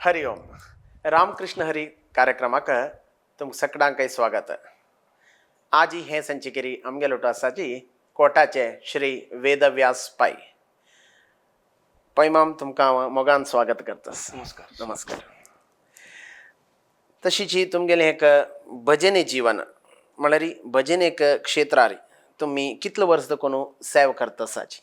हरि ओम. रामकृष्ण हरी कार्यक्रमाक तुमकां सगळ्यांकय स्वागत. आजी हें संचिकेरी आमगेलो आसाची कोटाचे श्री वेदव्यास पाय. पैमाम, तुमकां हांव मोगान स्वागत करता. नमस्कार. नमस्कार. तशीची तुमगेलें एक भजने जीवन, म्हळ्यार भजनेक क्षेत्रार तुमी कितले वर्स देखून सेव करता आसाची?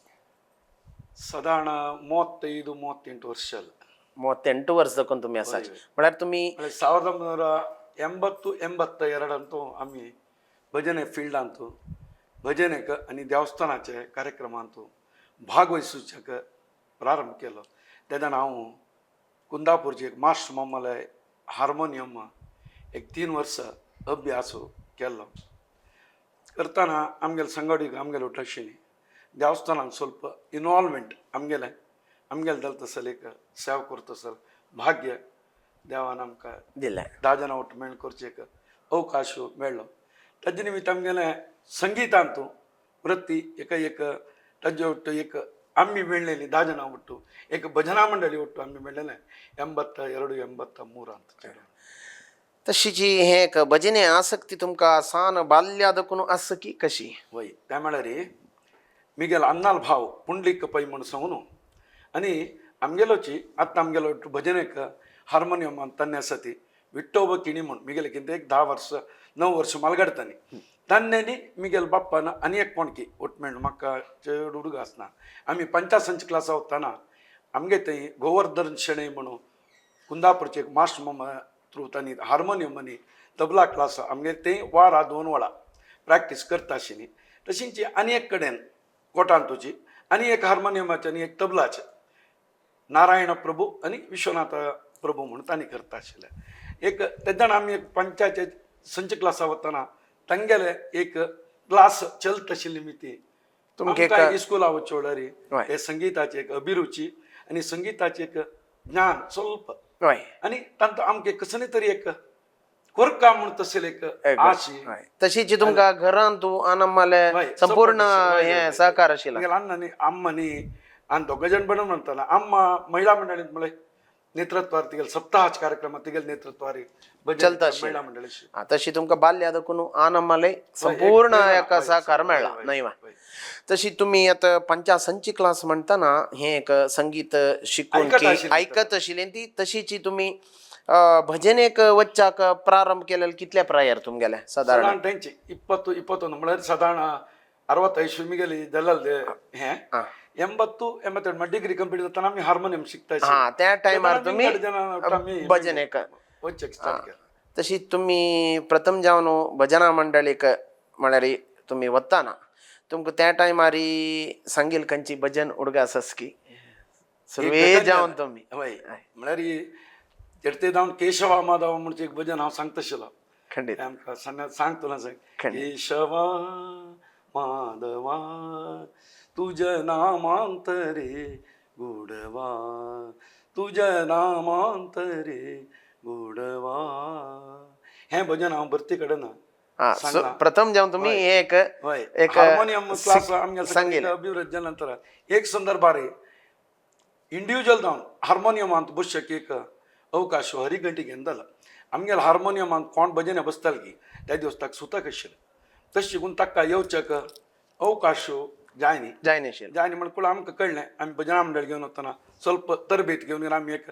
साधारण 35, 38 ವರ್ಷ ಅಲ್ಲ. 38 वर्स देखून तुमी आसाची, म्हळ्यार तुमी म्हळ्यार 1980, 82 ಅಂತೂ आमी भजने फिल्डांतू भजनेक आनी देवस्थानाचे कार्यक्रमांतू भागवहिसूच्याक प्रारंभ केलो. तेन्ना हांव कुंदापूरचे एक मास्टर मामाले हार्मोनियम एक 3 वर्सां अभ्यास केल्लो. करतना आमगेले संगडीक आमगेले ಒಟ್ಟು ದೇವಸ್ಥಾನ ಸ್ವಲ್ಪ ಇನ್ವಾಲ್ವ್ಮೆಂಟ್ आमगेलें आमगेलें जाता तसले एक सेवा करता सर भाग्य देवान आमकां दिलें. 10 जाणां ಒಟ್ಟು मेळ करचे एक अवकाश मेळ्ळो. ताजे निमित्त आमगेलें संगितांतू वृत्ती एक एक ताजे ಒಟ್ಟು एक आमी मेळ्ळेली 10 जाणां ಒಟ್ಟು एक भजना मंडळी ಒಟ್ಟು आमी मेळ्ळेलें 82, 83 ಅಂತ. तशीची हें एक भजने आसक्ती तुमकां सान बाल्या देखून आसा की कशी? वय, त्या म्हळ्यार मिगेल अन्नाल भाव पुंडलीक पै म्हूण सांगून आनी आमगेलोची आतां आमगेलो भजनेक हार्मोनियम तन्ने आसा ती विठ्ठोबा किणी म्हूण मिगेले कितें एक 10 वर्स, 9 वर्स मालगडतानी तन्नेनी मिगेल बाप्पान आनी एक कोणकी ಒಟ್ಟು मेळ्ळ. म्हाका चड हुडग आसना. आमी पंचासंच क्लासा वतना आमगे थंय गोवर्धन शणै म्हणून कुंदापूरचे एक मास्टर मामा थ्रू तांणी हार्मोनियम आनी तबला क्लास आमगे थंय वारा 2 वेळा प्रॅक्टीस करता आशिल्ली. तशींच आनी एक कडेन कोटांतूची आनी एक हार्मोनियमाचे आनी एक तबलाचे नारायण प्रभू आनी विश्वनाथ प्रभू म्हूण तांणी करता आशिल्ले. एक तेन्ना आमी एक पंचाचे संच क्लासा वतना तांगेले एक क्लास चलत आशिल्ली निमित्ती तुमकां एक- आमकां इस्कुला वचचे वेळार हे संगिताची एक अभिरुची आनी संगिताचे एक ज्ञान ಸ್ವಲ್ಪ आनी तांतूं आमकां कसले तरी एक कोरका म्हूण तसले एक आशी. तशीची तुमकां घरांत तूं आनमाले संपूर्ण हें सहकार आशिल्लो? आमगेले अण्णांनी अम्मानी आनी दोग जाण बनून म्हणताना अम्मा महिळा मंडळींत म्हळें नेतृत्वार तिगेले सप्ताहाच कार्यक्रमात तिगेले नेतृत्वार भजन चलता आशिल्लें. महिळा मंडळाची. हा, तशी तुमकां बाल्या देखून आनमाले संपूर्ण एका सहकार मेळ्ळा न्हय वा? तशी तुमी आतां पंचासंची क्लास म्हणटाना हें एक संगीत शिकून आयकत की आशिल्लें. आयकत आशिल्लें ती तशीची तुमी भजनेक वच्चाक प्रारंभ केलेलो कितल्या प्रायर तुमगेले सादारण? सादारण तेंची 20, 21 म्हळ्यार सादारण 65 मिगेली जाल्ले हें 80, 82 डिग्री कंप्लीट जाताना आमी हार्मोनियम शिकता. हा, त्या टायमार तुमी भजनेक वच्चेक स्टार्ट केलें. तशी तुमी प्रथम जावन भजना मंडळीक म्हळ्यार तुमी वताना तुमकां त्या टायमार सांगील खंयची भजन उडगा आसास की सुरवे भजन जावन तुमी? हय, म्हळ्यार तेडते जावन केशवा माधव म्हणचे एक भजन हांव सांगता आशिल्लो. खंडीत. आमकां सांग सांगतलो सांग. खंडीत. केशवा माधवा तुझ नामांतरे गोडवा, तुझ नामांतरे गोडवा, हें भजन हांव भरती कडेन हा, सांगलां. प्रथम जावन तुमी हे एक हय एक हार्मोनियम क्लास आमगे सांगील. अभिवृद्ध जाल्या नंतर एक संदर्भार इंडिविज्युअल जावन हार्मोनियमांत बसचेक एक अवकाश हरिघंटी घेवन जालो. आमगेले हार्मोनियमांत कोण भजने बसताले की त्या दिवस ताका सुतक आशिल्लें. तशें शिकून ताका येवच्याक अवकाश जाय न्ही. जायनाशिल्लें. जाय न्ही म्हणून आमकां कळ्ळें. आमी भजना मंडळ घेवन वतना ಸ್ವಲ್ಪ तरबेत घेवन आमी एक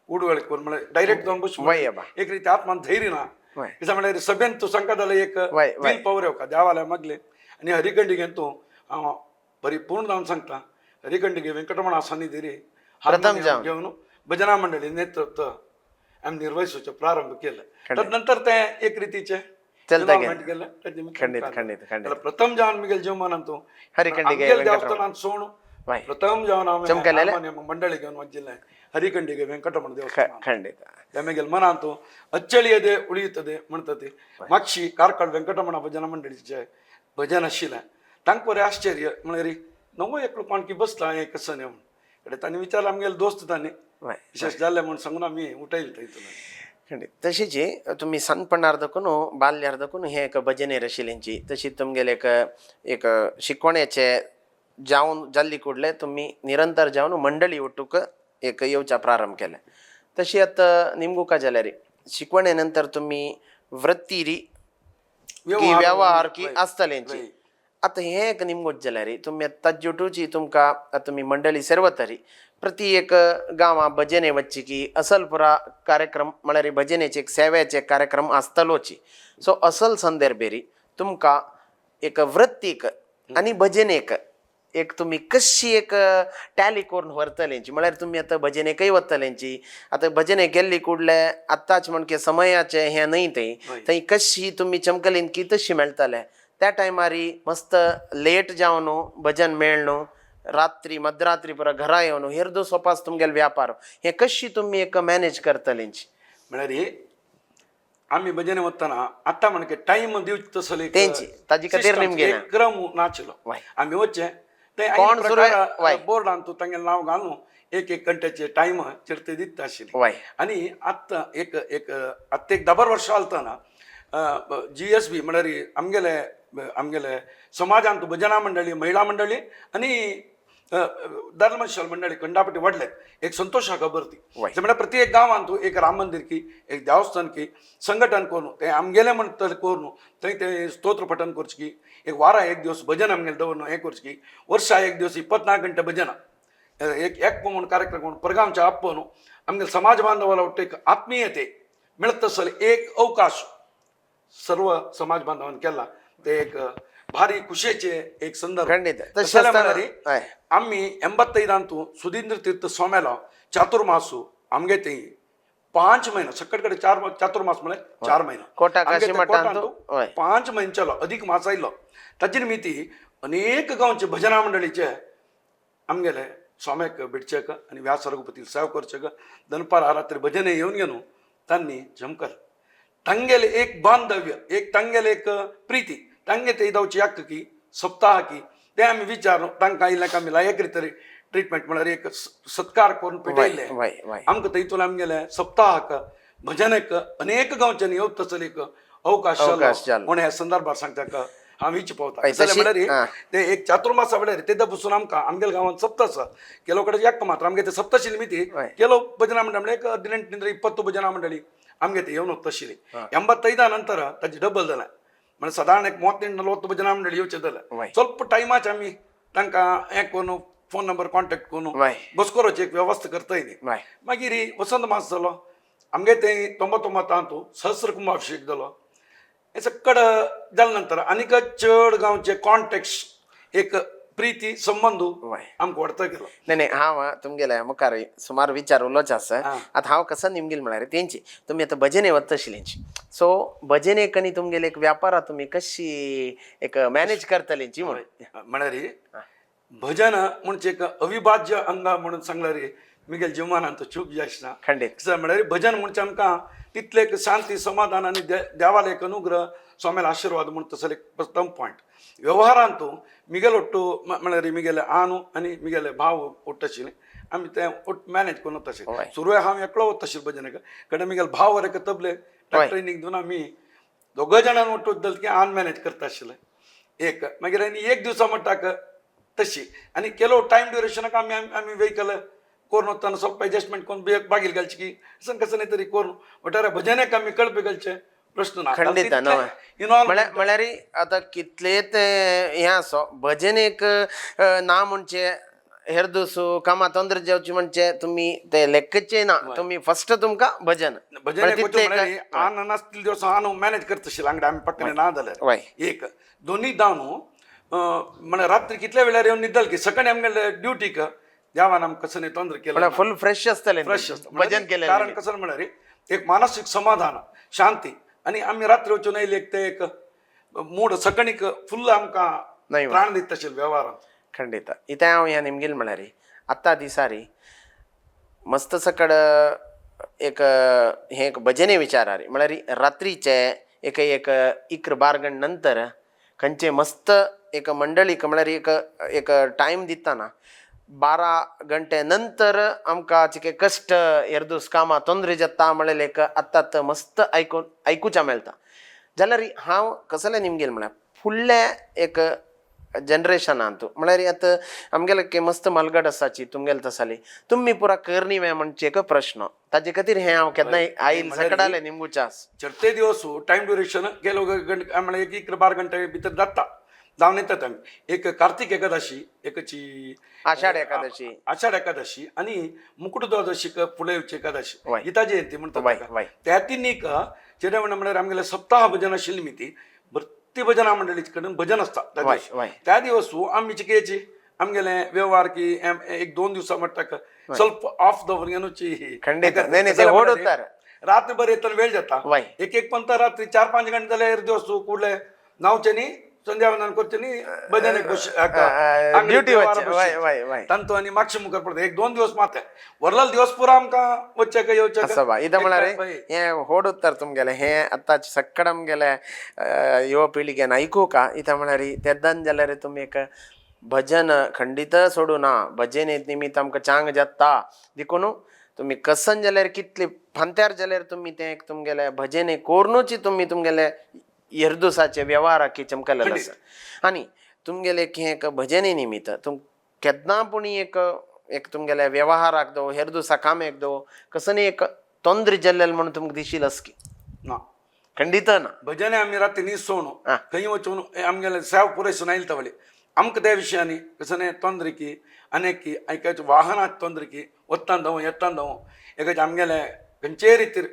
उडवळ करून म्हळ्यार डायरेक्ट जावन बसूं वय बा. एक रिती आत्मान धैर्य ना. कित्याक म्हळ्यार सभेन तूं सांगता जाल्यार एक वय, वय. Will power येवका देवाल्या मागले आनी हरिगंडी घेवन तूं हांव परिपूर्ण जावन सांगता, हरिगंडी वेंकटरमण सान्निधी प्रथम जावन. घेवन भजना मंडळी नेतृत्व आमी निर्वैसूचें प्रारंभ केलें. खंडीत. तदनंतर तें एक रितीचें चलता involvement गेलें. केलें. ताजें निमित्त खंडीत, आमकां खंडीत, खंडीत. जाल्यार प्रथम जावन मिगेल जीवनान तूं हरिखंडिगे आमगेले वेंकटरमण. देवस्थानान सोण प्रथम जावन हांवें चमकलेलें? हार्मोनियम मंडळी घेवन वचिल्लें हरिखंडिगे वेंकटरमण देवस्थान. खंडीत. तेमेगेल मनांतू अच्चळियदे उळयतदे म्हणटा ती मागशी कार्कळ वेंकटरमण भजन मंडळीचें भजन आशिल्लें. तांकां बरें आश्चर्य म्हळ्यार नवो एकलो कोणकी बसला हें कसं न्ही म्हूण कडेन तांणी विचारलें. आमगेले दोस्त तांणी विशेश जाल्लें म्हूण सांगून आमी उठयलें थंयतून. खंडीत. तशीच तुमी सानपणार देखून बाल्यार देखून हें एक भजनेर आशिल्लेंची तशी तुमगेले एक एक शिकवण्याचे जावन जाल्ली कुडले तुमी निरंतर जावन मंडळी उठूक एक येवच्या प्रारंभ केलें. तशी आतां निमगुका जाल्यार शिकवणे नंतर तुमी वृत्तीरी की व्यवहार की आसतलेंची. आतां हें एक निमगोत जाल्यार तुमी आतां ताज्जुटूची तुमकां आतां तुमी मंडळी सर्वतरी प्रति एक गांवां भजने वच्ची की असल पुरा कार्यक्रम म्हळ्यार भजनेचे एक सेवेचे कार्यक्रम आसतलोची. सो असल संदर्भेरी तुमकां एक वृत्तीक आनी भजनेक एक तुमी कशी एक टॅली करून व्हरतलेंची, म्हळ्यार तुमी आतां भजनेकय वतलेंची, आतां भजने गेल्ली कुडले आत्ताच म्हणके समयाचें हें न्हय थंय थंय कशी तुमी चमकलीन की तशी मेळटले त्या टायमारी मस्त लेट जावन भजन मेळ्ळो रात्री मध्यरात्री पुरा घरा येवन हेरदो सोपास तुमगेले व्यापार हें कशी तुमी एक मॅनेज करतलेंची? म्हळ्यार आमी भजने वतना आतां म्हणके टायम दिवचो तसो एक तेंची, ताजी खातीर system, निमगेना. एक क्रम नाशिल्लो. आमी वचचें ते कोण सुरवे- वय. बोर्डान तूं तांगेलें नांव घालून एक एक घंट्याचे टायम चेर ते दिता आशिल्ले. आनी आतां एक एक आतां एक 10 वर्सां आलतना जी एस बी म्हळ्यार आमगेले आमगेले समाजांत भजना मंडळी, महिला मंडळी आनी धर्मशाल मंडळी कंडापटी वाडले एक संतोशा खबर ती. म्हळ्यार प्रत्येक गांवांत एक राम मंदिर की एक देवस्थान की संघटन करून ते आमगेले म्हणटले करून थंय ते स्तोत्र पठण करचें की एक वारा एक दिवस भजन आमगेले दवरून हें करचें की वर्सा एक दिवस 24 घंटे भजन एक एक म्हूण कार्यक्रम म्हणून परगांवच्या आपोवन आमगेले समाज बांधवाला ಒಟ್ಟು एक आत्मीयते मेळत तसले एक अवकाश सर्व समाज बांधवान केला ते एक भारी खुशेचे एक संदर्भ. खंडित. तशें तशें आसतना म्हळ्यार आमी 85 सुधींद्र तीर्थ स्वाम्यालो चातुर्मासू आमगे ते 5 महिना सकट कडे 4 चातुर्मास म्हळ्यार 4 महिना कोटा आमगे ते काशी मठांतु, कोटांतु 5 महिने चलो अधिक मास आयलो ताजे निमित्ती अनेक गांवचे भजना मंडळीचे आमगेले स्वाम्याक भेटचेक आनी व्यास रघुपती सेवा करचेक दनपार रात्री भजने येवन घेवन तांणी जमकल तांगेले एक बांधव्य एक तांगेले एक प्रिती तांगे ते जावची याक की सप्ताह की ते आमी विचार तांकां इल्लें आमी लायक तरी ट्रिटमेंट म्हळ्यार एक सत्कार करून पेटयल्ले वय वय आमकां थंयतून आमगेले सप्ताहाक भजनेक अनेक गांवच्यानी येवप तसलो एक अवकाश अवकाश जालो. म्हणून ह्या संदर्भार सांगता हांव इच पावता. हय, तशी- म्हळ्यार ते एक चातुर्मासा म्हळ्यार ते बसून आमकां आमगेल्या गांवांत सप्त आसा ಕೆಲವು ಕಡೆ ಯಾಕೆ ಮಾತ್ರ ಆಮ್ಗೆ ಸಪ್ತಶಿಲಿ ಮಿತಿ ಕೆಲವು ಭಜನಾ ಮಂಡಳಿ म्हणजे एक 18 20 ಭಜನಾ ಮಂಡಳಿ ಆಮ್ಗೆ येवन तशिली 85 ನಂತರ ताजी डबल जालें म्हणजे सादारण एक 38-40 भजना मंडळी येवचे जालें. ಸ್ವಲ್ಪ टायमाच आमी तांकां हें करून फोन नंबर कॉन्टेक्ट करून बसकोरोची एक व्यवस्था करताय न्ही. मागीर वसंत मास जालो आमगे ते 99 सहस्र कुंभाभिषेक जालो हें सकड जाले नंतर आनीक चड गांवचे कॉन्टेक्ट एक प्रिती संबंद आमकां वाडता गेलो. नाही नाही हांव तुमगेले मुखार सुमार विचार उलोवचे आसा. आतां हांव कसो निमगील म्हळ्यार तेंची तुमी आतां भजने वतशिलेंची सो भजनेक आनी तुमगेले एक व्यापारा तुमी कशी एक मॅनेज करतलेंची म्हणून. म्हळ्यार भजन म्हणजे एक अविभाज्य अंग म्हणून सांगल्यार मिगेल जीवनांत चूक जायना. खंडीत. म्हळ्यार भजन म्हणजे आमकां तितले एक शांती समाधान आनी देवाले एक अनुग्रह स्वाम्याला आशीर्वाद म्हूण तसले एक प्रथम पॉयंट. व्यवहारांत मिगेल ಒಟ್ಟು म्हळ्यार मिगेले आनु आनी मिगेले भाव ಒಟ್ಟು आशिल्ले आमी ते ಒಟ್ಟು मॅनेज करून वता. सुरवेक हांव एकलो वता आशिल्लो भजनाक कडे मिगेल भाव वरेक तबले ट्रेनींग दिवन आमी दोग जाणां ಒಟ್ಟು वतले की आन मॅनेज करता आशिल्ले एक. मागीर आनी एक दिवसा म्हणटाक तशी आनी ಕೆಲವು टायम ड्युरेशनाक आमी आमी वेहिकल करून वतना ಸ್ವಲ್ಪ ಅಡ್ಜಸ್ಟ್ಮೆಂಟ್ करून बागील घालची की असं कसं नाही तरी करून वटारे भजनेक आमी कळपी घालचे प्रश्न ना. खंडीत न्हय. इनऑल म्हळ्यार आतां कितले ते हें आसो भजनेक ना म्हणचे हेर दुसू कामां तोंद्र जेवचे म्हणचे तुमी ते लेखचे ना तुमी फस्ट तुमकां भजन भजनेक तितले वचून म्हळ्यार आन नासतील दिवस आन मॅनेज करता आंगडे आमी पक्कने ना जाल्यार एक दोन्ही दाव म्हळ्यार रात्री कितल्या वेळार येवन निदल की सकाळी आमगेले ड्युटीक देवान आमकां कसं नाही तोंद्र केलं फुल फ्रेश आसतलें फ्रेश आसता भजन केलें. कारण कसं म्हळ्यार एक मानसीक समाधान शांती आनी आमी रात्री वचून येयले एक ते एक मूड सकाळीक फुल्ल आमकां प्राण दिता आशिल्ले व्यवहारांत. खंडीत. इतें हांव ह्या निमगील म्हळ्यार आत्तां दिसारी मस्त सकड एक हें एक भजने विचारारी म्हळ्यार रात्रीचे एक एक 11 12 नंतर खंयचे मस्त एक मंडळीक म्हळ्यार एक एक टायम दितना 12 घंटे नंतर आमकां चिके कश्ट हेरदूस कामां तोंदरे जाता म्हळ्यार एक आत्तां मस्त आयकून आयकुच्या मेळटा. जाल्यार हांव कसलें निमगील म्हळ्यार फुडलें एक जनरेशनांतू म्हळ्यार आतां आमगेले मस्त मलगड आसाची तुमगेले तसाली तुमी पुरा करणी वे म्हणचे एक प्रश्न ताजे खातीर हें हांव केन्नाय आयल सकडाले निमगू चास चडते दिवस टायम ड्युरेशन गेलो गंटे म्हळ्यार एक इकरा बारा घंटे भितर जाता जावन येतात आमी. एक कार्तिक एकादशी, एकची आषाढ एकादशी, आषाढ एकादशी आणि मुकुट द्वादशी फुडें येवची एकादशी, गीता जयंती म्हणतात. त्या तिन्हीक चेड्या म्हळ्यार आमगेले सप्ताह भजन आशिल्ली ती भरती भजना मंडळीचे कडेन भजन आसता त्या दिवस. त्या दिवस आमी चिकयेची आमगेले व्यवहार की एक दोन दिवसा म्हणटा ಸ್ವಲ್ಪ ऑफ दवर घेवची. खंडित. नाही, नाही, ते होड होतार. रात्रभर येताना वेळ जाता. एक एक पंत रात्री 4-5 घंटे जाल्यार दिवस कुडले नावचे संध्या वंदन करचे नी भजन एक ड्युटी व्यवहार वच्चे. बसचे. वय, वय, वय. तांतू आनी मातशें मुखार पडटा एक दोन दिवस मात वरलाल दिवस पुरा आमकां वच्चें काय येवचें. आसा बा इदां म्हळ्यार हें होड उत्तर तुमगेलें हें आतांच सक्कड आमगेले युवा पिळगेन आयकूंक इतां म्हळ्यार तेद्दान जाल्यार तुमी एक भजन खंडीत सोडूं ना, भजन निमित्त आमकां चांग जाता देखून तुमी कसन जाल्यार कितले फांत्यार जाल्यार तुमी तें एक तुमगेले भजने कोरनूच तुमी तुमगेले येरदुसाचे व्यवहाराक चमकलेलें आसा. आनी तुमगेले हें एक भजने निमित्त तुम केन्ना पूण एक एक तुमगेले व्यवहाराक दो हेर दिवसा कामेक दो कसनी एक तोंद्री जाल्लें म्हणून तुमकां दिशील असकी ना, खंडीत ना. भजने आमी राती न्हीद सोडून खंय वचून आमगेले सेव पुरेसून आयले तवले आमकां त्या विशयांनी कसने तोंद्री की अनेक की एकाच वाहनात तोंद्री की वत्तान धांव येतान धांव एकाच आमगेले खंयचेय रितीर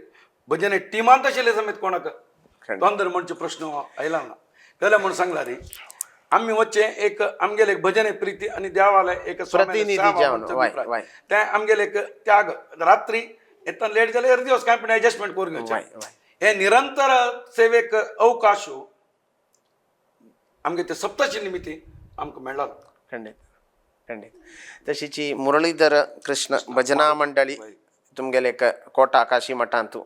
भजने टिमांत आशिल्ले समेत कोणाक तोंदर म्हणचे प्रश्न आयला ना. कळ्ळें म्हूण सांगला रे आमी वच्चे एक आमगेले एक भजने प्रिती आनी देवाले एक प्रतिनिधी जावन, वय, वय. ते आमगेले एक त्याग रात्री येतना लेट जाल्यार दिवस काय पण एडजस्टमेंट करून घेवचें. वय, वय. हे निरंतर सेवेक अवकाश आमगे ते सप्तशी निमित्ती आमकां मेळ्ळा. खंडीत खंडीत. तशीची मुरळीधर कृष्ण भजना मंडळी तुमगेले एक कोटा काशी मठांतू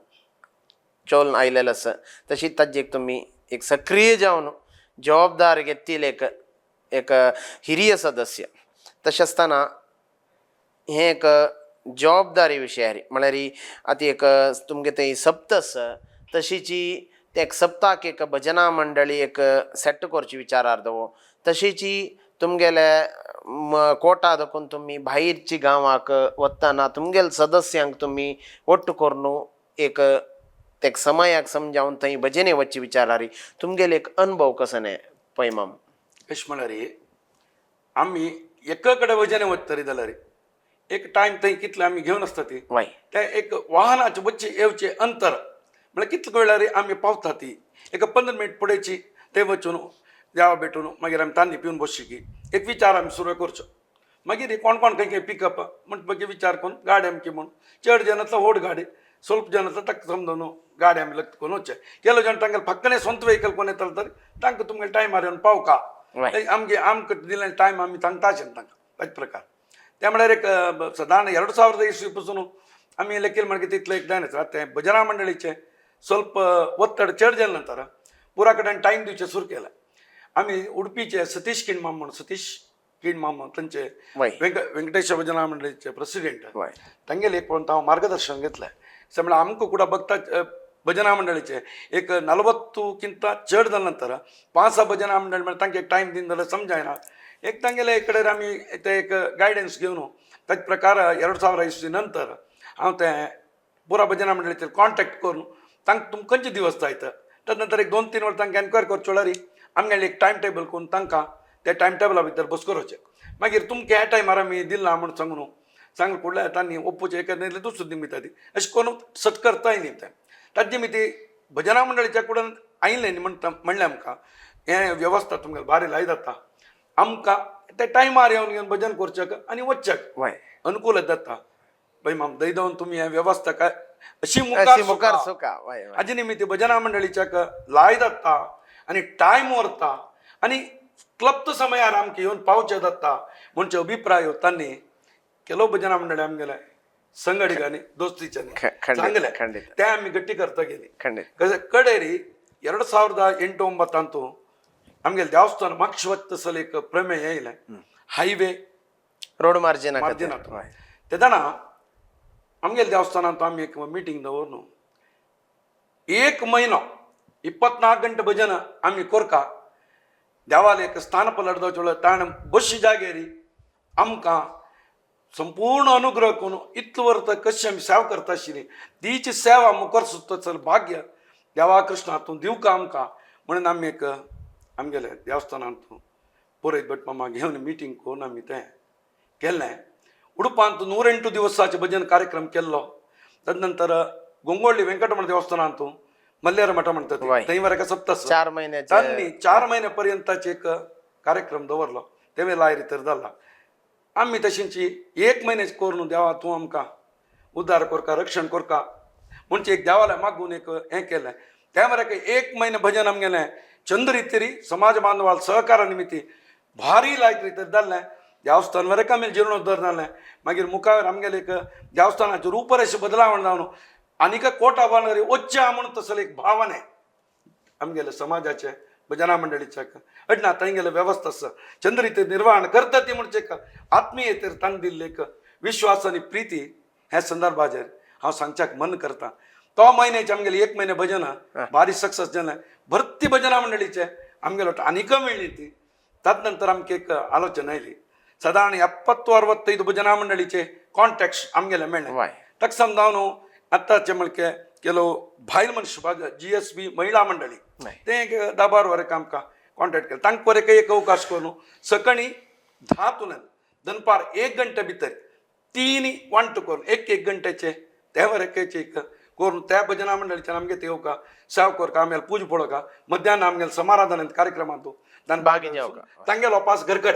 चोलन आयलेलें आसा. तशी ताजी एक तुमी एक सक्रीय जावन जबाबदार घेतिल्ले एक एक हिरीय सदस्य. तशें आसतना हें एक जबाबदारी विशय म्हळ्यार आतां एक तुमगे थंय सप्त आसा तशीची ते एक सप्ताक एक भजना मंडळी एक सेट करची विचारार दवो तशीची तुमगेले कोटा दाखोवन तुमी भायरची गांवाक वतना तुमगेले सदस्यांक तुमी ಒಟ್ಟು करून एक ते समयाक समजावन थंय भजने वच्ची विचारारी तुमगेले एक अनुभव कसो न्ही पै माम. कशें म्हळ्यार आमी एका कडेन भजने वचतरी जाल्यार एक टायम थंय कितले आमी घेवन आसता ती ते एक वाहनाचे वच्चे येवचे अंतर म्हळ्यार कितले वेळार आमी पावता ती एक 15 मिनट फुडेंची ते वचून देवा भेटून मागीर आमी तांदी पिवन बसची की एक विचार आमी सुरू करचो. मागीर कोण कोण खंय खंय पिकअप म्हण मागीर विचार करून गाडी आमची म्हूण चड जनांतलो व्हड गाडी ಸ್ವಲ್ಪ ಜನ तक समजून गाडी आमी लग्न करून वचचें. ಕೆಲವು ಜನ तांकां फक्कने स्वंत वेहिकल कोण येतलो तर तांकां तुमगेले टायमार येवन पावका आमगे आमकां दिल्ले टायम आमी सांगता आशिल्लें तांकां ताचे प्रकार. ते म्हळ्यार एक सादारण 2000 इस्वी पासून आमी लेखील मागीर तितलें एक जायना तें भजना मंडळीचें ಸ್ವಲ್ಪ ಒತ್ತಡ चड जाले नंतर पुरा कडेन टायम दिवचें सुरू केलें. आमी उडपीचे सतीश किणमाम म्हूण सतीश किणमाम तांचे वेंकटेश भजना मंडळीचे प्रेसिडेंट तांगेले एक पण हांव मार्गदर्शन घेतलें. म्हळ्यार आमकां कुडा बघता भजना मंडळीचे एक 40 चड जाले नंतर 5-6 भजना मंडळ म्हळ्यार तांकां एक टायम दिवन जाल्यार समजायना एक तांगेले एक कडेन आमी ते एक गायडन्स घेवन ताचे प्रकार 2000 इस्वी नंतर हांव तें पुरा भजना मंडळीचेर कॉन्टेक्ट करून तांकां तुमकां खंयचे दिवस जाय तर नंतर एक 2-3 वर्सां तांकां एनक्वायरी करचे वेळार आमगेले एक टायम टेबल करून तांकां त्या टायम टेबला भितर बस करोचें. मागीर तुमकां ह्या टायमार आमी दिलां म्हूण सांगून सांगलें फुडल्या तांणी ओप्पोचें एका नाजाल्यार दुसरें निमित्त ती अशें करून सत करताय न्ही तें ताजे निमित्ती भजना मंडळीच्या कडेन आयलें न्ही म्हणटा म्हणलें आमकां हें वेवस्था तुमकां बारी लाय जाता आमकां त्या टायमार येवन घेवन भजन करचें आनी वचचें अनुकूल जाता. बाई माम दैदवन तुमी हें वेवस्था काय अशी अशी मुखार सुका. हाजे निमित्त भजना मंडळीच्याक लाय जाता आनी टायम व्हरता आनी क्लप्त समयार आमकां येवन पावचें जाता म्हणचे अभिप्राय तांणी ಕೆಲವು ಭಜನಾ ಮಂಡಳಿ आमगेले संगडिगांनी दोस्तीच्यानी सांगलें ते आमी गट्टी करता गेली. कडेरी 2008-9 ಅಂತೂ आमगेले ದೇವಸ್ಥಾನ माक्षवत्त सल एक प्रमेय येयलें हायवे road margin margin तेदना आमगेले देवस्थानांत आमी एक मिटींग दवरून 1 महिनो 24 गंटे भजन आमी कोरका देवाले एक स्थान पलट जावचें ताणें बशी जागेरी आमकां संपूर्ण अनुग्रह करून इतलो वर्त कशी आमी सेवा करता आशिल्ली तीची सेवा मुखार सुद्दां चल भाग्य देवा कृष्णा तूं दिवका आमकां म्हणून आमी एक आमगेले देवस्थानांत पुरोयत भट मामा घेवन मिटींग करून आमी तें केलें. उडपांत 108 दिवसाचे भजन कार्यक्रम केल्लो. तदनंतर गोंगोळ्ळी वेंकटरमण देवस्थानांत मल्लेर मठ म्हणतात थंय वरक सप्तस 4 महिन्याचे तांणी 4 महिन्या पर्यंताचे एक कार्यक्रम दवरलो तेवे लायरी तर जाला. आमी तशींची 1 महिन्याचे करून देवा तूं आमकां उद्धार करका रक्षण करका म्हणजे एक देवाला मागून एक हें केलें. त्या वरक 1 महिने भजन आमगेलें चंद्रितरी समाज बांधवाल सहकारा निमित्ती भारी लायक रितीर जाल्लें. देवस्थान वरक आमी जिर्णोद्धार जालें. मागीर मुखार आमगेलें एक देवस्थानाचें रूपरेश बदलावण जावन आनीक कोटा बांदरी वच्चें म्हूण तसले एक भावने आमगेले समाजाचे भजना मंडळीचे अडना तांगेले व्यवस्था आसा चंद्रित निर्वाहण करता ती म्हणचे एक आत्मीयतेर तांकां दिल्ले एक विश्वास आनी प्रिती ह्या संदर्भाचेर हांव सांगच्याक मन करता. तो म्हयन्याचे आमगेले 1 महिने भजनां भारी सक्सेस जालें. भरती भजना मंडळीचे आमगेलो आनीक मेळ्ळी ती. तदनंतर आमकां एक आलोचना आयली सादारण 70-65 भजना मंडळीचे कॉन्टॅक्ट्स आमगेले मेळ्ळे. ताका समजावन आतांचे म्हणके ಕೆಲವು भायल मनीस जी एस बी महिला मंडळी ते एक 10-12 वरक आमकां कॉन्टॅक्ट केलें. तांकां वरक एक अवकाश करून सकाळी 10 तुल्यान दनपार 1 घंटे भितर 3 वांट करून 1-1 घंट्याचे त्या वरकाचे एक करून त्या भजना मंडळीच्यान आमगे ते येवका सेवा करका आमगेले पूजा पळोवका मध्यान आमगेले समाराधन कार्यक्रमांत तांगेलो पास घरकड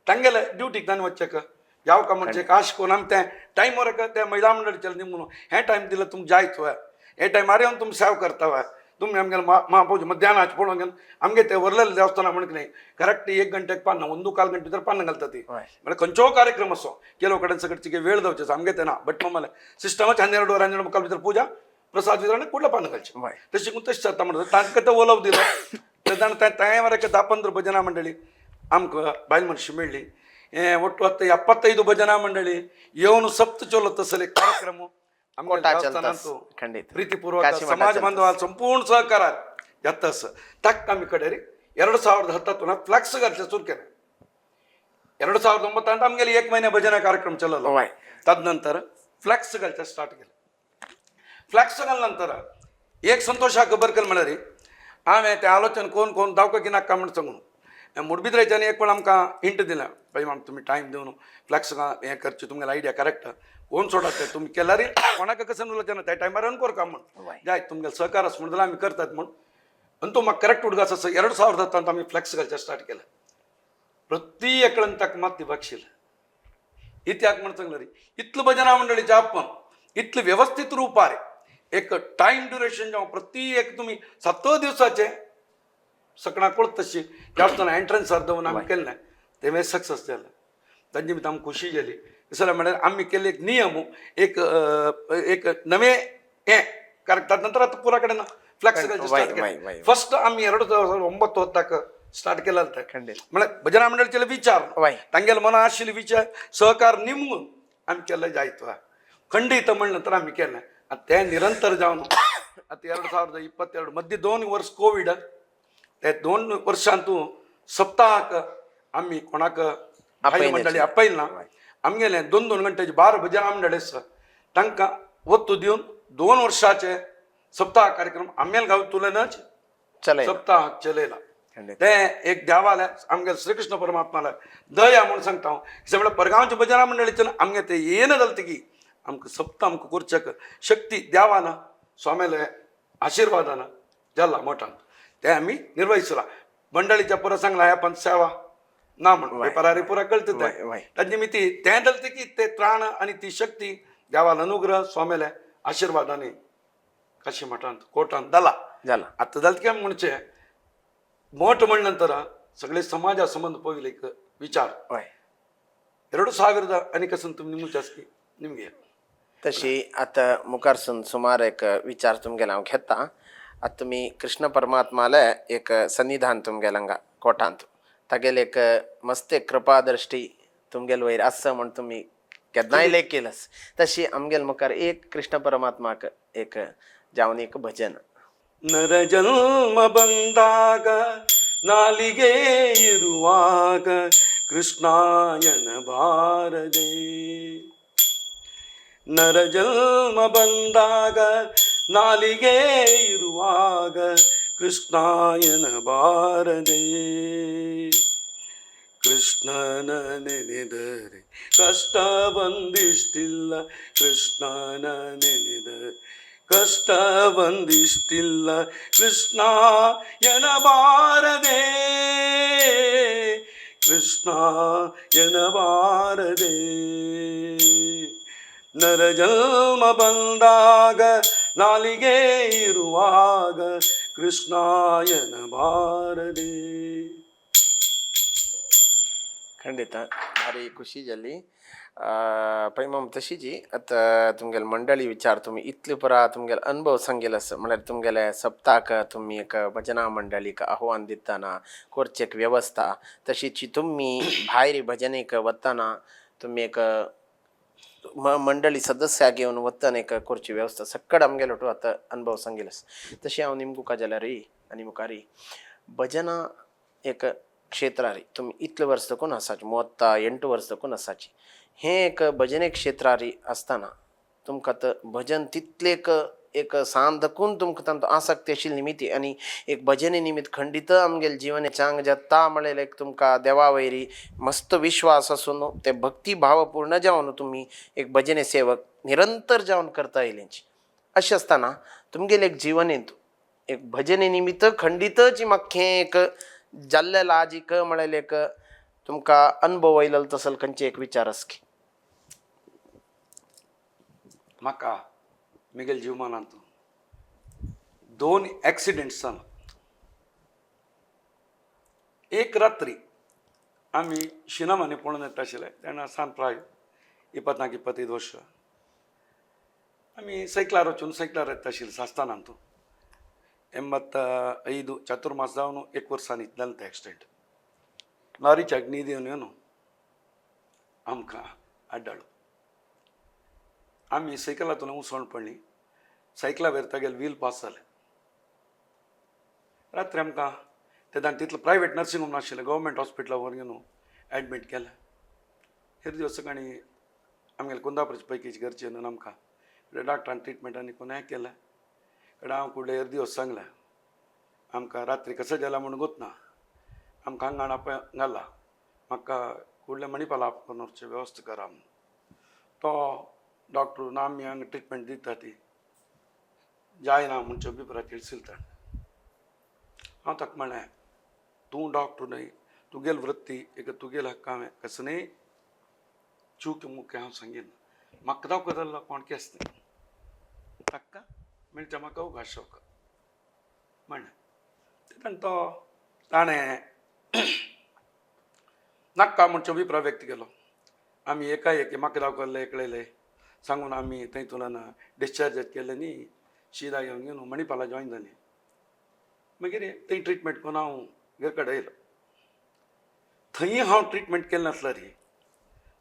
तांगेले ड्युटीक ताणें वचचें यावका म्हणजे आश करून आमी तें टायम वरक त्या महिला मंडळीच्यान निमून हें टायम दिलं तुमकां जायत वय हे टायमार येवन तुमी सेवा करता वय तुमी आमगेले महापूज मध्यानाचे पळोवंक गेले आमगे ते वरलेले देवस्थाना म्हणून न्ही करेक्ट 1 गंटेक पान्ना 1.25 गंटे भितर पान्ना घालता ती. म्हळ्यार खंयचो कार्यक्रम असो ಕೆಲವು ಕಡೆ सगळी वेळ जावचे आमगे ते ना बट मम्माले सिस्टमच 12:30 12:45 भितर पूजा प्रसाद वितरण कुडला पान घालचे तशी करून तशें जाता म्हणटा तांकां ते ओलव दिलो. तेन्ना तें वरक 10-15 भजना मंडळी आमकां बायल मनशां मेळ्ळी. हें ಒಟ್ಟು 75 ಭಜನಾ ಮಂಡಳಿ येवन सप्त चलत तसले कार्यक्रम ಪ್ರೀತಿಪೂರ್ವಕ ಸಮಾಜ ಬಾಂಧವ ಸಂಪೂರ್ಣ ಸಹಕಾರ ಎತ್ತಸ್ ತಕ್ಕ ಆಮಿ ಕಡೆ 2010 ಫ್ಲೆಕ್ಸ್ घातले सुरू केले. 2009 आमगेले 1 महिने भजना कार्यक्रम चललो. तदनंतर फ्लॅक्स घालचे स्टार्ट केले. फ्लॅक्स घाल नंतर एक संतोष खबर केली म्हळ्यार हांवें तें आलोचन कोण कोण दावका की नाका म्हण सांगून मुडबिद्रेच्यान एक वेळ आमकां हिंट दिलें बाई माम तुमी टायम दिवन फ्लॅक्स हें करचें तुमगेलें आयडिया करेक्ट कोण सोडात ते तुमी केल्यार कोणाक कसं उलोवचें ना त्या टायमार येवन करका म्हण जाय तुमगेलें सहकार आसा म्हण जाल्यार आमी करतात म्हण. आनी तो म्हाका करेक्ट उडगास आसा. 2010 आमी फ्लॅक्स घालचें स्टार्ट केलें. प्रति एकल्यान ताका मात दिवपाक इतिहास म्हण सांगलें रे इतलें भजना मंडळीचें आपण इतलें व्यवस्थीत रुपार एक टायम ड्युरेशन जावं प्रति एक तुमी 7 दिवसाचें सकणा कळत तशी देवस्थान एंट्रन्स अर्दवन आमी केल्लें तें मागीर सक्सेस जालें. तांचे निमित्त आमकां खुशी जाली. दुसरें म्हळ्यार आमी केल्ले एक नियम एक एक नवें हें कारण ताजे नंतर आतां पुरा कडेन फ्लॅक्स स्टार्ट केलें. फस्ट आमी 2009 स्टार्ट केलें तें म्हळ्यार भजना मंडळीचे विचार तांगेले मना आशिल्ले विचार सहकार निमून आमी केल्लें जायत खंडीत म्हणलें नंतर आमी केलें आतां तें निरंतर जावन आतां 2022 मदीं 2 वर्स कोवीड ते 2 वर्षांतू सप्ताहाक आमी कोणाक मंडळी आपयल ना आमगेले 2-2 गंट्याचे 12 भजना मंडळी आसा तांकां वत्तू दिवन 2 वर्षाचे सप्ताह कार्यक्रम आमगेले गांव तुलनच सप्ताह चलयला. ते एक देवाले आमगेले श्रीकृष्ण परमात्माले दया म्हूण सांगता हांव. म्हळ्यार परगांवच्या भजना मंडळीच्यान आमगे ते येना जालें की आमकां सप्ताह आमकां करच्याक शक्ती देवान स्वाम्याले आशिर्वादान जाला मठान ते आमी निर्वहिसला. मंडळीच्या पुरा सांगला ह्या पण सेवा ना म्हण वेपारी पुरा कळटा तें ताजे निमित्ती तें जालें की ते त्राण आनी ती शक्ती देवान अनुग्रह स्वाम्याले आशिर्वादांनी काशी मठांत कोटांत जाला जाला. आतां जालें की म्हणचें मठ म्हण नंतर सगळे समाजा संबंद पयले एक विचार 2000 आनी कसं तुमी निमूच आसकी निमगे तशी आतां मुखारसून सुमार एक विचार तुमगेले हांव घेता. आतां तुमी कृष्ण परमात्माले एक सन्निधान तुमगेले हांगा कोटांत तागेले एक मस्त एक कृपा दृश्टी तुमगेले वयर आसा म्हण तुमी केन्नाय लेख केलस. तशी आमगेले मुखार एक कृष्ण परमात्माक एक जावन एक भजन. नर जन्म ಬಂದಾಗ ನಾಲಿಗೆ ಇರುವಾಗ ಕೃಷ್ಣಾಯನ ಬಾರದೆ. ನರಜನ್ಮ ಬಂದಾಗ ನಾಲಿಗೆ ಇರುವಾಗ ಕೃಷ್ಣಾಯನ ಬಾರದೆ. ಕೃಷ್ಣನ ನೆನೆದರೆ ಕಷ್ಟ ಬಂದಿಷ್ಟಿಲ್ಲ, ಕೃಷ್ಣನ ನೆನೆದರೆ ಕಷ್ಟ ಬಂದಿಷ್ಟಿಲ್ಲ, ಕೃಷ್ಣ ಎನಬಾರದೆ, ಕೃಷ್ಣ ಎನಬಾರದೆ. ನರಜನ್ಮ ಬಂದಾಗ ನಾಲಿಗೆ ಇರುವಾಗ ಕೃಷ್ಣಾಯನ ಬಾರದೆ. ಖಂಡಿತ भारी खुशी जाली. पै माम, तशीची आतां तुमगेले मंडळी विचार, तुमी इतले पुरा तुमगेले अनुभव सांगेल आसा, म्हळ्यार तुमगेले सप्ताक तुमी एक भजना मंडळीक आव्हान दितना करची एक वेवस्था, तशीच तुमी भायर भजनेक वतना तुमी एक मंडळी सदस्या घेवन वतना एक करची वेवस्था सक्कड आमगेलो टू आतां अनुभव सांगेल आसा. तशें हांव निमगुका जाल्यारय आनी मुखारय भजना एक क्षेत्रार तुमी इतले वर्स दकून आसाची, 38 वर्स दकून आसाची, हें एक भजने क्षेत्रार आसतना तुमकां आतां भजन तितलें एक एक सान दकून तुमकां तांचो आसक्ती आशिल्ली निमित्ती आनी एक भजने निमित्त खंडीत आमगेले जिवन चांग जाता म्हणलें एक तुमकां देवा वयरी मस्त विश्वास आसून ते भक्ती भावपूर्ण जावन तुमी एक भजने सेवक निरंतर जावन करता येयलेंची. अशें आसतना तुमगेलें एक जिवनेंत एक भजने निमित्त खंडीतच म्हाका हें एक जाल्लें लाजीक म्हणलें एक तुमकां अनुभव आयलो तसो खंयचे एक विचार आसा की? म्हाका मिगेल जीवमानांत दोन एक्सिडेंट्स जालो. एक रात्री आमी शिनामानी पळोवन येता आशिल्ले तेन्ना सान प्राय 20 25 वर्सां. आमी सैकलार वचून सैकलार येता आशिल्ले सास्तानांत. 85 ಚಾತುರ್ಮಾಸ जावन एक वर्सान जालें तें एक्सिडेंट. लॉरीच्या न्हीद येवन येवन आमकां आड्डाळो. आमी सैकलांतल्यान उसवण पडली, सायकला वयर तागेले व्हील पास जालें. रात्री आमकां तेन्ना तितलो प्रायवेट नर्सिंग होम नाशिल्लें, गव्हर्मेंट हॉस्पिटला व्हरून न्हू एडमीट केलें. हेर दिवस सकाळीं आमगेले कुंदापूरचे पैकीचे घरचे न्हू आमकां डॉक्टरान ट्रिटमेंट आनी कोण हें केलें. कडेन हांव कुडले हेर दिवस सांगलें आमकां रात्री कसो जाला म्हूण गोत ना, आमकां हांगा आपय घाला, म्हाका कुडले मणिपाला आपोवन व्हरचे वेवस्था करा म्हूण. तो डॉक्टर ना आमी हांगा ट्रिटमेंट दिता ती जायना म्हणचे अभिप्राय तिळसिल ताणें. हांव ताका म्हणलें तूं डॉक्टर न्हय, तुगेल वृत्ती एक तुगेल हक्क हांवें कसो न्हय चूक मुख्य हांव सांगीन म्हाका दाखो जाल्लो कोण केस न्हय ताका मेळच्या म्हाका अवकाश म्हणलें. तेन्ना तो ताणें नाका म्हणचो अभिप्राय व्यक्त केलो. आमी एकाएकी म्हाका दाखयल्लें कळयलें सांगून आमी थंय तुलन डिस्चार्ज केलें न्ही, शिदा घेवन घेवन मणिपाला जॉयन जालीं. मागीर थंय ट्रिटमेंट करून हांव घर कडेन येयलो. थंय हांव ट्रिटमेंट केलें नासल्यार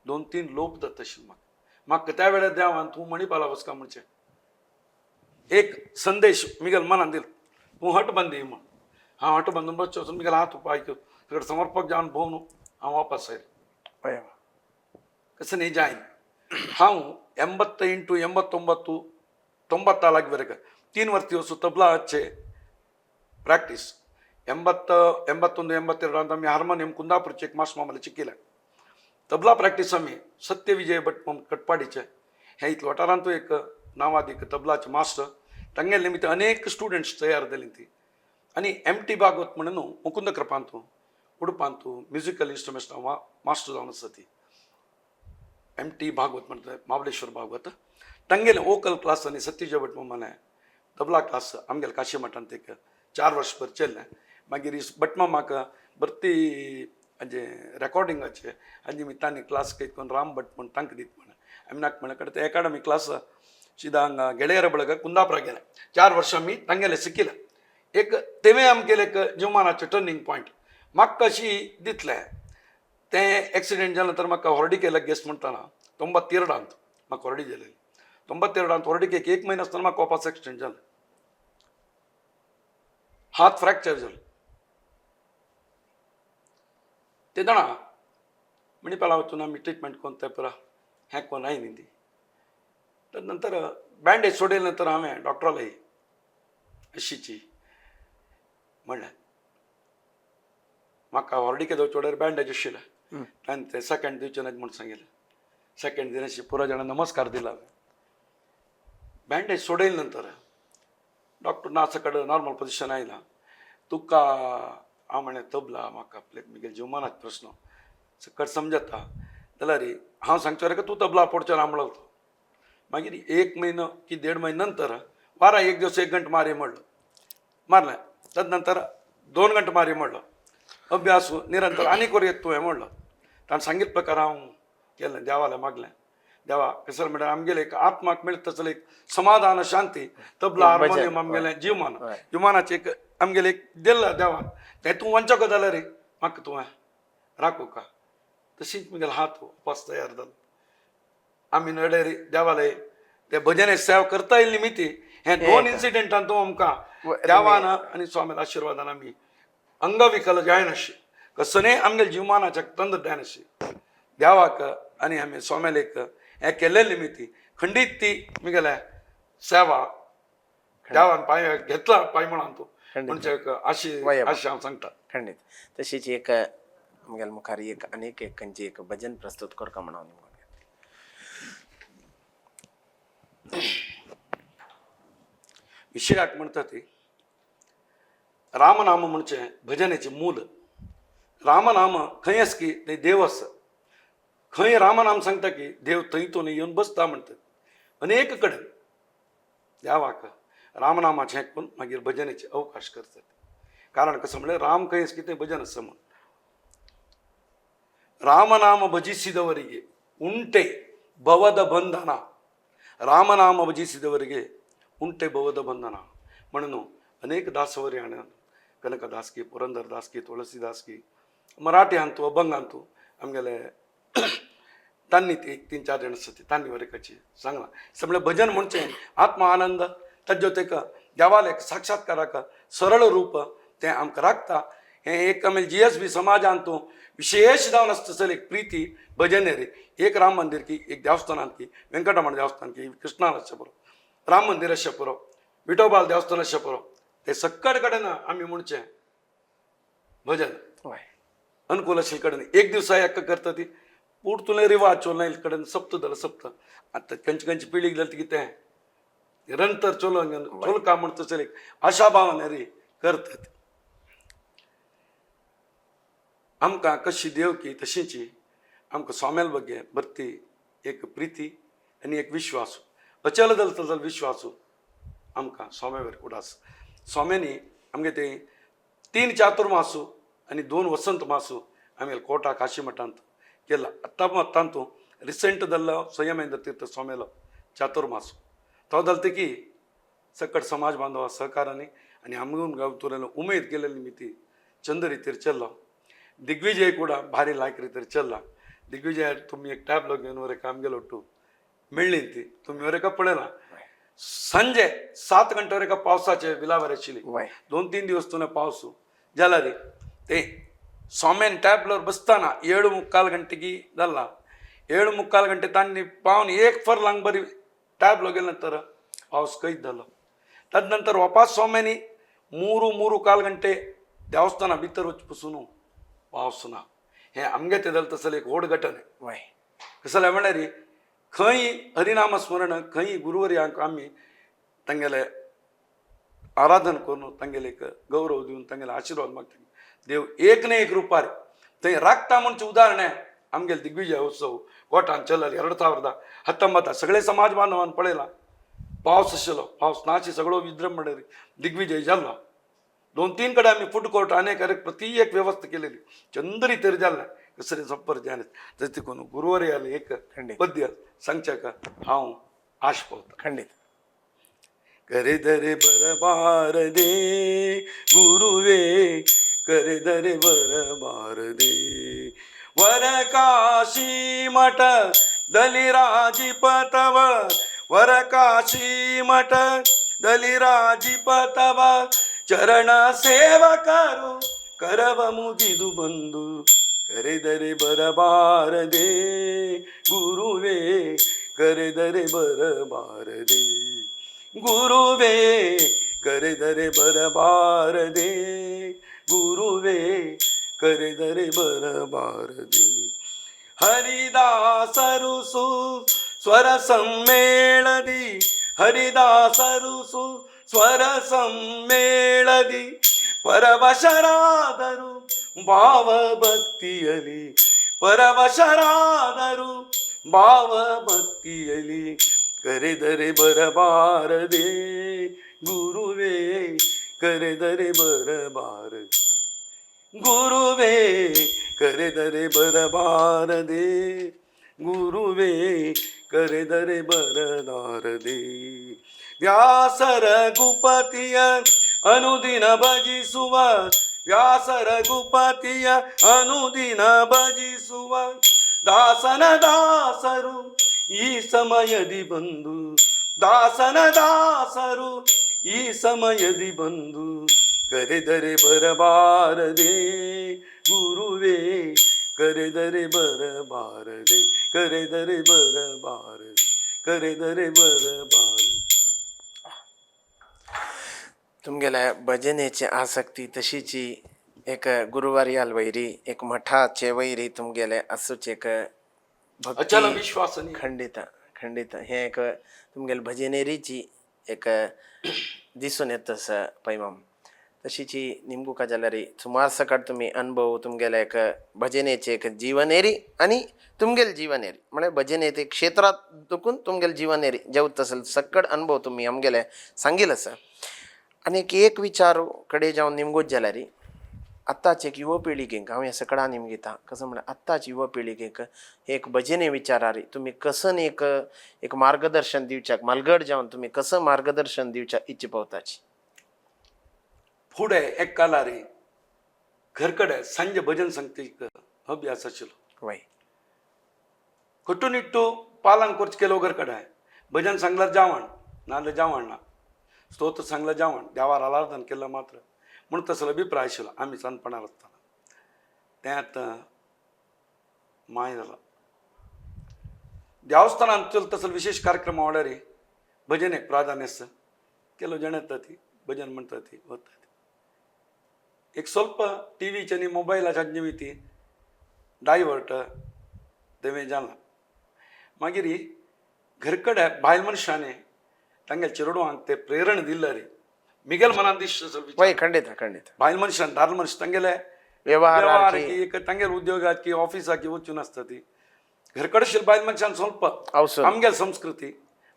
2-3 लोप जाता आशिल्ले म्हाका. म्हाका त्या वेळार देवान तूं मणिपाला वचका म्हणचें एक संदेश मिगेल मनान दिलो, तूं हट बांदी म्हण. हांव हट बांदून बसचो वचून मिगेल हात उपाय सगळें समर्पक जावन भोंवन हांव वापस आयलो. कसं न्ही जायन हांव 88 89 94ವರೆಗೆ 3 ವರ್ಷ ದಿವಸ ತಬ್ಲಾ ಹಚ್ಚೆ ಪ್ರಾಕ್ಟೀಸ್. 80 81 82 ಅಂತ ಆमी हार्मोनियम कुंदापूरचे एक मास मामाले शिकयले. तबला प्रॅक्टीस आमी सत्य विजय भट म्हूण कटपाडीचे हे इतलो वाठारांतू एक नांवादीक तबलाचे मास्टर, तांगेले निमित्त अनेक स्टुडंट्स तयार जाली ती. आनी एम टी भागवत म्हणून मुकुंद कृपांतू उडपांतू म्युजिकल इन्स्ट्रुमेंट्स मास्टर जावन आसा ती. एम टी भागवत म्हणटा महाबळेश्वर भागवत तांगेले वोकल क्लास आनी सत्यजय भट मामाले तबला क्लास आमगेले काशी मठांत एक 4 वर्स भर चल्लें. मागीर भटमामाक भरती हाजें रेकॉर्डिंगाचें हाजे निमित्तान क्लास करून राम भट म्हूण तांकां दीत म्हण आमी नाका म्हणलें. कडेन ते एकाडमी क्लास शिदा हांगा ಗೆಳೆಯರ ಬಳಗ कुंदापुरा गेले. 4 वर्सां आमी तांगेले शिकिलें. एक तेवें आमगेलें एक जिवमानाचें टर्निंग पॉयंट म्हाका अशी दितलें. तें एक्सिडेंट जालें नंतर म्हाका होर्डिकेला गेस म्हणटाना 92 म्हाका होर्डी जालेली. 92 होर्डिकेक 1 म्हयनो आसतना म्हाका वापस एक्सिडेंट जालें, हात फ्रॅक्चर जालो. ते जाणा मणिपाला वचून आमी ट्रिटमेंट कोन्न ते पुरा हें कोन्न आयली ती. तर नंतर बँडेज सोडयले नंतर हांवें डॉक्टराले अशीची म्हणलें म्हाका हॉर्डिके दवरचे वाड्यार बँडेज आशिल्लें आनी ते सेकंड दिवचे नात म्हूण सांगिल्लें. सेकंड दिनाशी पुरा जाणां नमस्कार दिला. बँडेज सोडयले नंतर डॉक्टर ना सकड नॉर्मल पोजिशन आयला तुका. हांव म्हणलें तबला म्हाका आपले म्हगेल्या जिवमानाच प्रस्न सकट समजता जाल्यार हांव सांगचो रे तूं तबला पडचो ना म्हणलो तो. मागीर एक म्हयनो की देड म्हयनो नंतर वारा एक दिवस एक घंट मारी म्हणलो, मारलें. तदनंतर 2 घंटे मारी म्हणलो. अभ्यास निरंतर आनी कर येत तुवें म्हणलो. ताणें सांगित प्रकार हांव केलें. देवालें मागलें, देवा कसर म्हणल्यार आमगेलें एक आत्माक मेळटा तसलें एक समाधान शांती तबला हार्मोनियम आमगेलें जीवमान जिवमानाचें एक आमगेलें एक दिल्लां देवान तें तूं वंचक जाल्यार रे म्हाका तुवें राखू का. तशीच म्हगेलो हात उपास तयार जालो. आमी नडे देवाले ते भजने सेवा करता येयल्ली निमित्ती हे 2 इन्सिडेंटान तूं आमकां देवान आनी स्वामील्या आशिर्वादान आमी अंगविकल जायनाशी कसने आमगेले जिवमानाच्या तंत्र जायनाशी देवाक आनी आमी स्वामीलेक हें केल्ले निमित्ती खंडीत ती म्हगेले सेवा देवान पांय घेतला पांय म्हणून तूं म्हणजे अशी अशें हांव सांगता. खंडीत. तशीच एक आमगेल्या मुखार एक आनीक एक खंयची एक भजन प्रस्तुत करता म्हणून. विशयाक म्हणटा ती रामनाम म्हणजे भजनेचें मूल. रामनाम खंय आसा की थंय देव आसा. खंय रामनाम सांगता की देव थंय तो येवन बसता म्हणटा. अनेक कडेन देवाक रामनामाचें करून मागीर भजनेचे अवकाश करतात. कारण कसं म्हणल्यार राम खंय आसा की थंय भजन आसा म्हूण. ರಾಮನಾಮ ಭಜಿಸಿದವರಿಗೆ ಉಂಟೆ ಭವದ ಬಂಧನ. ರಾಮನಾಮ ಭಜಿಸಿದವರಿಗೆ ಉಂಟೆ ಭವದ ಬಂಧನ म्हणून अनेक दासवरी हाणें कनकदास की, पुरंदर दास की, तुळसीदास की, मराठी अंतू अभंग अंतू आमगेले तांणी ती 3-4 जाण आसा ती तांणी वरेकाची सांगलां. सगळें भजन म्हणचें आत्मा आनंद ताजे तेका देवाले साक्षात्काराक सरळ रूप तें आमकां राखता. हें एक आमी GSB समाजान तूं विशेष जावन आसता तसली एक प्रिती भजन रे. एक राम मंदिर की, एक देवस्थानान की, वेंकटरमण देवस्थान की, कृष्णा आसचें पुरो, राम मंदिर आसचें पुरो, विठोबाल देवस्थान आसचें पुरो, ते सक्कड कडेन आमी म्हणचें भजन अनुकूल अशे कडेन एक दिवसा एक करता ती पूण तुलें रिवाज चोल कडेन सप्त जाल्यार सप्त. आतां खंयची खंयची पिळगी जाली ती कितें निरंतर चलो चोलका म्हण तसले एक आशा भावना रे करतात. आमकां कशी देवकी तशीची आमकां स्वाम्याल बगे भरती एक प्रिती आनी एक विश्वास अचल दल तसल विश्वास आमकां स्वाम्यावर उडास. स्वाम्यांनी आमगे ते 3 चातुर्मासू आनी 2 वसंत मासू आमी कोटा काशी मठांत केला. आत्तां तांतू रिसेंट जाल्लो संयमेंद्र तीर्थ स्वाम्यालो चातुर्मासू तो जाल की सकट समाज बांधवा सहकारांनी आनी आमगून गांवतुरेलो उमेद केलेली निमित्ती चंद रितीर चल्लो. दिग्विजय ಕೂಡ ಭಾರಿ ಲಾಯ್ಕ್ ರೀತಿर चल्ला. दिग्विजय तुमी एक टॅबलो घेवन वरे काम गेलो टू मेळ्ळी ती तुमी वरे का पळयला संजे 7 गंटे का पावसाचे विलावर आशिल्ली. 2-3 दिवस तुने पावस जाला रे. ते स्वाम्यान टॅबलर बसताना 7.75 गंटेगी जाल्ला. 7.75 गंटे तांणी पावन 1 फरलांग बरी टॅबलो गेले नंतर पावस कैद जालो. तदनंतर वापास स्वाम्यांनी 3-3.25 गंटे देवस्थाना भितर वच पसून पावस ना. हें आमगे ते जालें तसलें एक व्हड घटना. कसलें म्हणल्यार खंय हरिनाम स्मरण खंय गुरुवर्यांक आमी तांगेले आराधन करून तांगेले एक गौरव दिवन तांगेले आशिर्वाद मागता देव एक ना एक रुपार थंय राखता म्हणचें उदाहरण आमगेले दिग्विजय उत्सव कोटान चलल 2019 सगळे समाज बांधवान पळयला. पावस आशिल्लो, पावस नाशी सगळो विजृंभण दिग्विजय जाल्लो. 2-3 कडेन आमी फूड कोर्ट अनेक अनेक प्रति एक व्यवस्था केलेली चंद्री तर जाल्लें कसरी संपर्क जालें तशें देखून गुरुवर्याले एक पद्य सांगच्याक हांव आश पावता. खंडीत. करे दरे बरबार दे गुरुवे, करे दरे बरबार दे, वर काशी मठ दलिराजी पतव, वर काशी मठ दलिराजी पतव, चरण सेवा करू करव मुगिदु बंधु, ಕರೆದರೆ ಬರಬಾರದೆ ಗುರುವೇ, ಕರೆದರೆ ಬರಬಾರದೆ ಗುರುವೇ, ಕರೆದರೆ ಬರಬಾರದೆ ಗುರುವೇ, ಕರೆದರೆ ಬರಬಾರದೆ. ಹರಿದಾಸರು ಸು ಸ್ವರ ಸಮ್ಮೇಳದಿ, ಹರಿದಾಸರು ಸು ಸ್ವರ ಸಮ್ಮೇಳದಿ, ಪರವಶರಾದರು ಭಾವಭಕ್ತಿಯಲಿ, ಪರವಶರಾದರು ಭಾವಭಕ್ತಿಯಲಿ, ಕರೆದರೆ ಬರಬಾರದೆ ಗುರುವೇ, ಕರೆದರೆ ಬರಬಾರದೆ ಗುರುವೇ, ಕರೆದರೆ ಬರಬಾರದೆ ಗುರುವೇ, ಕರೆದರೆ ಬರಲಾರದೆ. ವ್ಯಾಸರ ಗುಪತಿಯ ಅನುದಿನ ಭಜಿಸುವ, ವ್ಯಾಸರ ಗುಪತಿಯ ಅನುದಿನ ಭಜಿಸುವ, ದಾಸನ ದಾಸರು ಈ ಸಮಯದಿ ಬಂದು, ದಾಸನ ದಾಸರು ಈ ಸಮಯದಿ ಬಂದು, ಕರೆದರೆ ಬರಬಾರದೆ ಗುರುವೇ, ಕರೆದರೆ ಬರಬಾರದೆ, ಕರೆದರೆ ಬರಬಾರದೆ, ಕರೆದರೆ ಬರಬಾರದೆ. तुमगेल्या भजनेची आसक्ती तशीची एक गुरुवारी वैरी एक मठाचे वैरी तुमगेले आसूच एक अचल भक्ती. विश्वास न्ही. खंडित खंडित, हें एक तुमगेले भजनेरीची एक दिसून येता आसा पैमाम. तशीची निमगुका जाल्यार सुमार सकट तुमी अनुभव तुमगेले एक भजनेचे एक जीवनेरी आनी तुमगेले जीवनेरी म्हळ्यार भजने ते क्षेत्रांत दुखून तुमगेले जीवनेरी जेवता असेल सकट अनुभव तुमी आमगेले सांगील आसा. आनी एक एक विचार कडेन जावन निमगोत जाल्यार आत्ताच एक युवा पिळगेक हांव हें सकडां निमगिता, कसो म्हळ्यार आत्ताच युवा पिळगेक एक भजने विचारारी तुमी कसन एक एक मार्गदर्शन दिवच्याक मालगड जावन तुमी कसं मार्गदर्शन दिवच्याक इच्छा पावताची? फुडें एक कालारी घरकडे सांजे भजन संगतीक अभ्यास आशिल्लो. वय. कट्टुनिट्टू पालन करचें केलो घरकडे भजन सांगल्यार जावण, नाजाल्यार जावण ना, स्तोत्र सांगल्यार जावण, देवार आराधन केलं मात्र म्हणून तसलो अभिप्राय आशिल्लो आमी ल्हानपणार आसतना. तें आतां माय जाला. देवस्थानांत चल तसलो विशेष कार्यक्रम म्हणल्यार भजन एक प्राधान्य आसता. केलो जाण येता ती भजन म्हणटा ती वता ती. एक ಸ್ವಲ್ಪ टी व्हीचे आनी मोबायलाच्या निमित्ती डायवर्ट तें जाला. मागीर घरकडे बायल मनशांनी तांगेल्या चेडवांक ते प्रेरण दिल्ले रे मिगेल मनान दिसता. वय, खंडित खंडित. बायल मनशान दादलो मनीस तांगेले व्यवहाराची. व्यवहार की तांगेले उद्योगाक की ऑफिसाक की वचून आसता ती घरकडशील बायल मनशान ಸ್ವಲ್ಪ अवसर. आमगेल संस्कृती,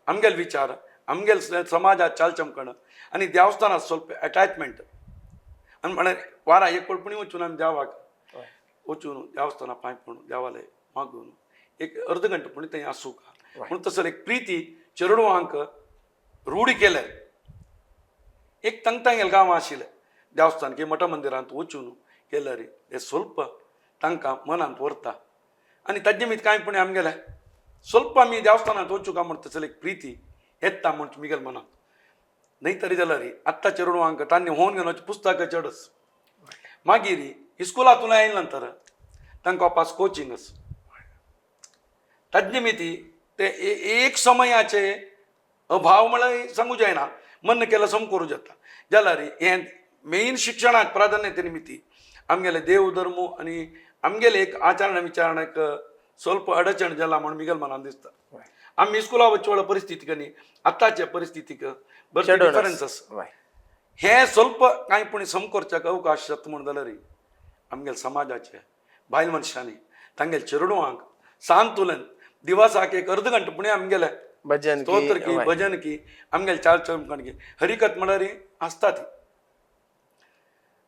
आमगेल विचार, आमगेल समाजात चालचमकण आनी देवस्थानात ಸ್ವಲ್ಪ अटॅचमेंट. आनी म्हळ्यार वारा एक पळपणी वचून आमी देवाक वचून देवस्थाना पांय पडून देवाले मागून एक अर्द घंटो पुणी थंय आसूं का म्हणून तसो एक प्रिती चेडवांक रूढ केले. एक तांकां गांवां आशिल्लें देवस्थान की मठ मंदिरांत वचून केल्यार ते ಸ್ವಲ್ಪ तांकां मनांत व्हरता आनी ताजे निमित्त कांय पुणी आमगेले ಸ್ವಲ್ಪ आमी देवस्थानांत वचूं काय म्हण तसली एक प्रिती येता म्हण मिगेल मनांत. न्हय तरी जाल्यार आत्तां चेडवांक तांणी होवन घेवन पुस्तकां चडच. मागीर इस्कुलांतून आयले नंतर तांकां वापस कोचिंग आसा. ताजे निमित्ती ते एक समयाचे अभाव म्हळ्यार सांगू जायना, मन केल्यार सम करूं जाता. जाल्यार हें मेन शिक्षणाक प्राधान्य ते निमित्ती आमगेले देव धर्म आनी आमगेले एक आचरण विचारणाक ಸ್ವಲ್ಪ अडचण जाला म्हण मिगेल मनान दिसता. आमी इस्कुला वचचे वेळा परिस्थितीक आनी आतांच्या परिस्थितीक बरें डिफरन्स आसा. वय. हें ಸ್ವಲ್ಪ कांय पूण सम करच्याक अवकाश जाता म्हण जाल्यार आमगेले समाजाचे बायल मनशांनी तांगेले चेडवांक सांतुलन दिवसाक एक अर्द घंटो पुणी आमगेले भजन स्तोत्र की की भजन की आमगेले चार चमकण की हरिकत म्हळ्यार आसता ती.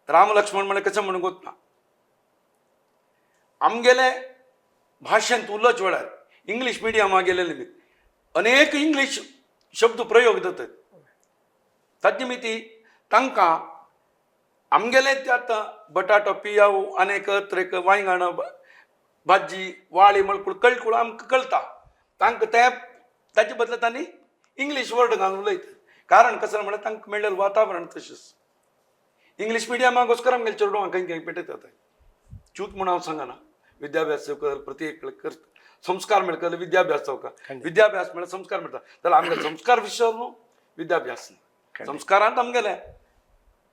राम लक्ष्मण म्हळ्यार कशें म्हणूंक वतना आमगेले भाशेंत उलोवचे वेळार इंग्लीश मिडियमा गेले निमित्त अनेक इंग्लीश शब्द प्रयोग जातात. ताजे निमित्ती तांकां आमगेले ते आतां बटाटो पियाव आनीक तरेक वांयगण भाजी वाळी म्हळ्यार कळकुळ आमकां कळटा. तांकां ते ताचे बदला तांणी इंग्लीश वर्ड घालून उलयतात. कारण कसं म्हळ्यार तांकां मेळ्ळेलें वातावरण तशेंच इंग्लीश मिडियमाक आमगेले चेडवांक खंय खंय पेटयतात. चूक म्हूण हांव सांगना. विद्याभ्यास जावका प्रति एक संस्कार मेळका जाल्यार विद्याभ्यास जावका, विद्याभ्यास म्हळ्यार संस्कार मेळटा जाल्यार आमगे संस्कार विशय न्हू विद्याभ्यास न्ही. संस्कारांत आमगेले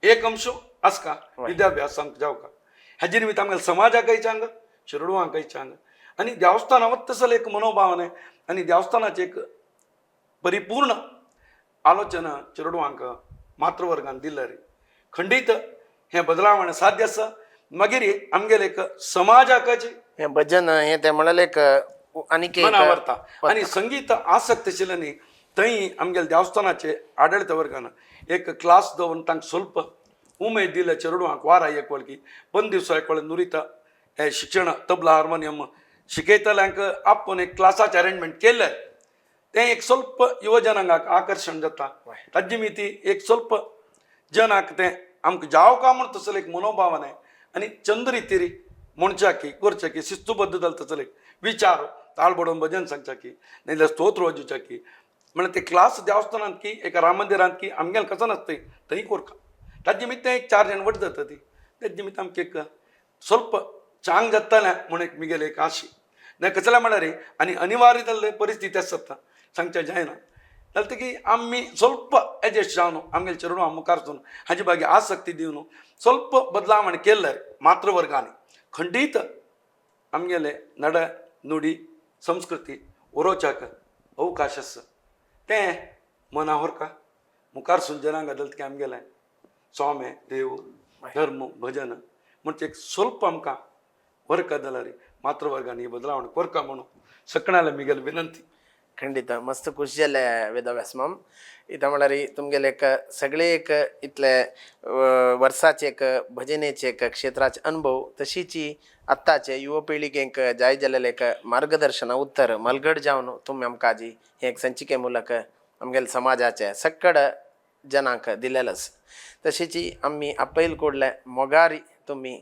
एक अंश आसका विद्याभ्यास आमकां जावका. हाजे निमित्त आमगेले समाजाकय चांग, चेडवांकय चांग आनी देवस्थाना वता तसले एक मनोभावने आनी देवस्थानाचे एक परिपूर्ण आलोचना चेडवांक मातृवर्गान दिल्या रे खंडीत हें बदलावण साध्य आसा. मागीर आमगेले एक समाजाकच हें भजन हें तें म्हणल्यार एक आनीक एक मना व्हरता आनी संगीत आसक्त आशिल्ल्यानी थंय आमगेले देवस्थानाचे आडळीत वर्गान एक क्लास दवरून तांकां स्वल्प उमेद दिल्या चेडवांक वारा एक वळखी पंद दिवसा एक वळ नुरिता हें शिक्षण तबला हार्मोनियम शिकयतल्यांक आपोवन एक क्लासाचें अरेंजमेंट केलें तें एक स्वल्प युवजनांगाक आकर्शण जाता. ताजे निमित्ती एक स्वल्प जनाक तें आमकां जावं काय म्हूण तसले एक मनोभावना आनी चंद्रितीरी म्हणच्याकी करच्याकी शिस्तुबद्ध जालें तसले एक विचार ताळ बडोवन भजन सांगच्याकी नाजाल्यार स्तोत्र वाजोवच्याकी म्हळ्यार ते क्लास देवस्थानांत की एका राम मंदिरांत की आमगेलें कसो नासता थंय कोरका ताजे निमित्त एक चार जाण वट जाता ती तेजे निमित्त आमकां एक स्वल्प चांग जातालें म्हूण एक मिगेले एक आशी ना कसलें म्हळ्यार आनी अनिवार्य जाल्ले परिस्थिती आसता सांगचें जायना जालें की आमी स्वल्प एडजस्ट जावन आमगेले चेडवां मुखार वचून हाजे बागे आसक्ती दिवन स्वल्प बदलावण केल्ले मातृवर्गांनी खंडीत आमगेले नड नुडी संस्कृती उरोवच्याक अवकाश आसा तें मना व्हरका मुखार सून जनांक जालें की आमगेलें स्वामे देव धर्म भजन म्हणजे एक स्वल्प आमकां व्हरका जाल्यार मातृवर्गांनी बदलावण करका म्हणून सकणाले मिगेले विनंती. ಖಂಡಿತ ಮಸ್ತ್ ಖುಷಿ जालें वेदव्यास माम. इतां म्हळ्यार तुमगेले एक सगळे एक इतले वर्साचे एक भजनेचे एक क्षेत्राचे अनुभव तशीची आत्ताचे युव पिळगेंक जाय जाल्लें एक मार्गदर्शना उत्तर मलगड जावन तुमी आमकां आजी हें एक संचिके मुलक आमगेले समाजाचे सक्कड जनांक दिलेलस. तशीची आमी आपयल कोडले मोगारी तुमी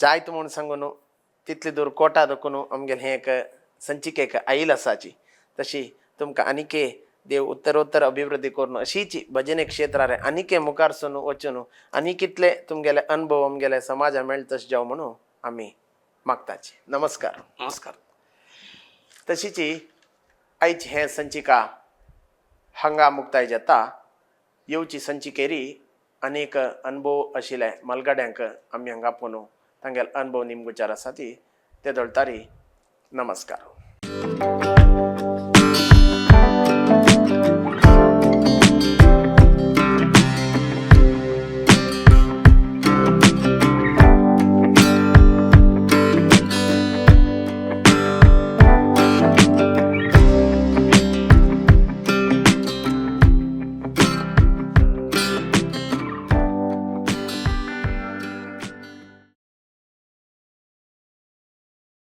जायत म्हूण सांगून तितली दूर कोटा दखून आमगेलें हें एक संचिकेक आयल आसाची. तशी तुमकां आनीके देव उत्तरोत्तर अभिवृद्धी करून अशीच भजने क्षेत्रार आनीके मुखार सून वचून आनी कितले तुमगेले अनुभव आमगेले समाजा मेळत तशें जावं म्हणून आमी मागताची. नमस्कार. नमस्कार. तशीची आयची हें संचिका हांगा मुक्ताय जाता. येवची संचिकेरी अनेक अनुभव आशिल्ले मालगाड्यांक आमी हांगा आपोवन तांगेले अनुभव निमगुचार आसा ती ते दळतारी. नमस्कार.